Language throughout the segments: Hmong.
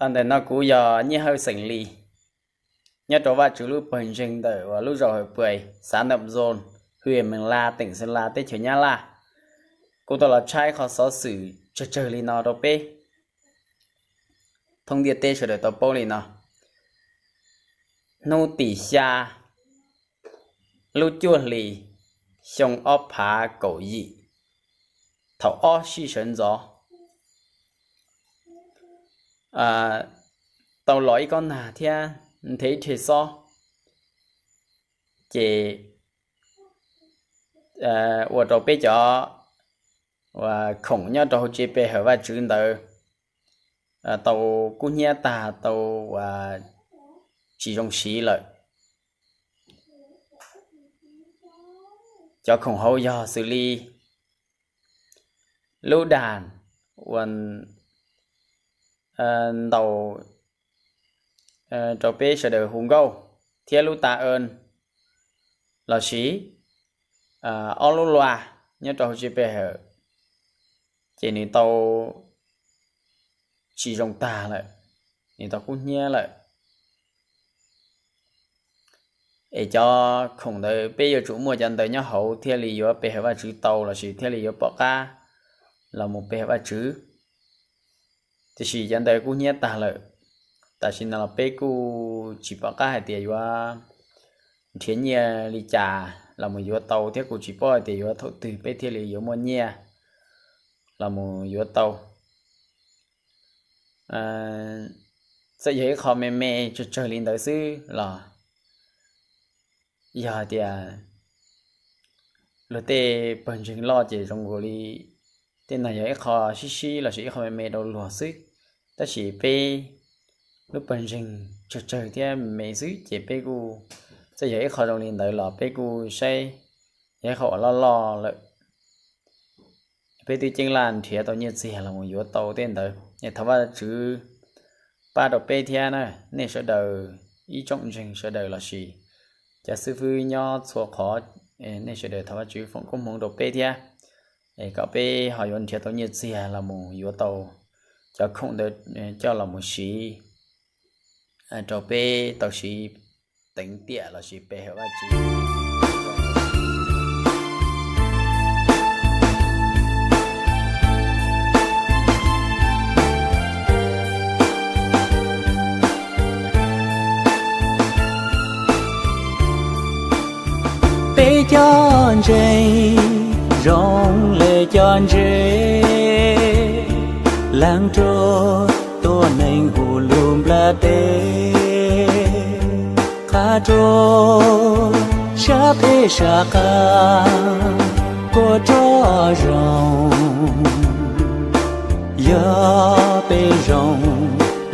Ntawm no kuv yog Nyiaj Hawj xeem Lis, nyob rau Vajtswv lub pawg ntseeg ntawm uas lub zos Hawm Pais, xav Ntawm Zoo, hwj Mees Las, teem Xeem Las, teb chaws Nyab Laj. Kuv tau los tshaj qhov xov xwm tsawg tsawg li no rau peb thoob ntiaj teb sawv daws tau paub li no. Hnub tim xya lub cuaj hlis xyoo ob phav kaum yim, thaum ob sij sawv ntxov, tau los ib kob nag thiab nthe ib rhe xob, ces ua rau peb cov khoom nyob rau hauv tsev pe hawm Vajtswv ntawd tau kub hnyiab tag, tau tsis zoo siv lawm. Cov khoom hauv yog xws li lub dag uas ntaus rau peb sawv daws hu nkauj, thiab lub ta ees lossis ob lub luas nyob rau hauv tsev pe hawm, ces nws tau tsis zoo tag lawm, nws tau kub hnyiab lawm. Es cov khoom ntawd peb yuav tsum muaj cov ntawd nyob hauv thiaj li yuav pe hawm Vajtswv tau lossis thiaj li yuav pom qab los mus pe hawm Vajtswv. Tiam sis cov ntawd kub hnyiab tag lawm, tam sim no los peb kuj tsis pom qab hais tias yuav nrhiav nyiaj li cas los mus yuav tau thiab kuj tsis paub hais tias yuav thaum twg peb thiaj li yuav muaj nyiaj los mus yuav tau. Txawm yog ib qho me me tsawg tsawg li ntawd xwb los yog hais tias luag tej pawg ntseeg loj ces zoo nkaus li tej no yog ib qho sib sib lossis ib qho me me rau luag xwb, tab sis peb lub pawg ntseeg tsawg tsawg thiab me me xwb ces peb kuj, txawm yog ib qho zoo li ntawd los peb kuj saib yog ib qho uas loj loj lawm. Peb twb ceeb laj nrhiav tau nyiaj txiag los mus yuav tau tej ntawd es thov Vajtswv pab rau peb thiab na. Nej sawv daws, ib tsoom ntseeg sawv daws lossis cov xib fwb nyob txhua qhov, nej sawv daws thov Vajtswv foom koob hmoov rau peb thiab, es kom peb ho yuav nrhiav tau nyiaj txiag los mus yuav tau cov khoom ntawd coj los mus siv rau peb tau siv teev tiam lossis pe hawm Vajtswv. Peb cov ntseeg zoo le cov ntses, leej rua tuab neeg hu lug nplaj teb, qha rua sab peb sab qab kuas rov zoo. Yog peb zoo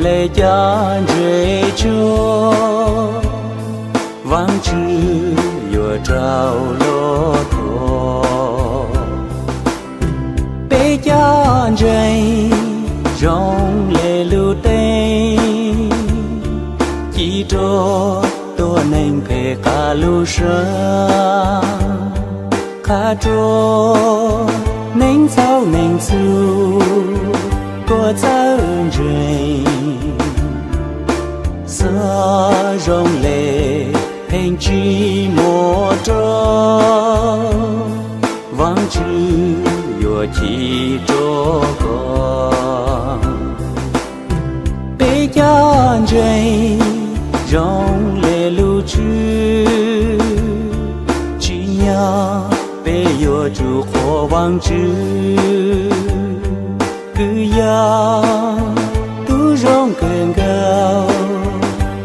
le cov ntses tsuag, Vaajtswv yuav rau luag tuag. Peb cov ntseeg zoo le lub teeb, ci rua tuab neeg phem qab lub sab, qha rua neeg txhaum neeg txuj kuas txawj ntseeg. Xwb zoo le pheej tsi muaj rua, Vaajtswv yuav ci rua koj. Peb cov ntseeg zoo le lub tswb, tsim nyog peb yuav tsum qhuas Vaajtswv, kws yog tub zoo kawg nkaus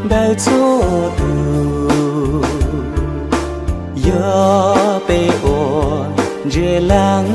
ntawm txhua tus. Yog peb ua ntseeg leej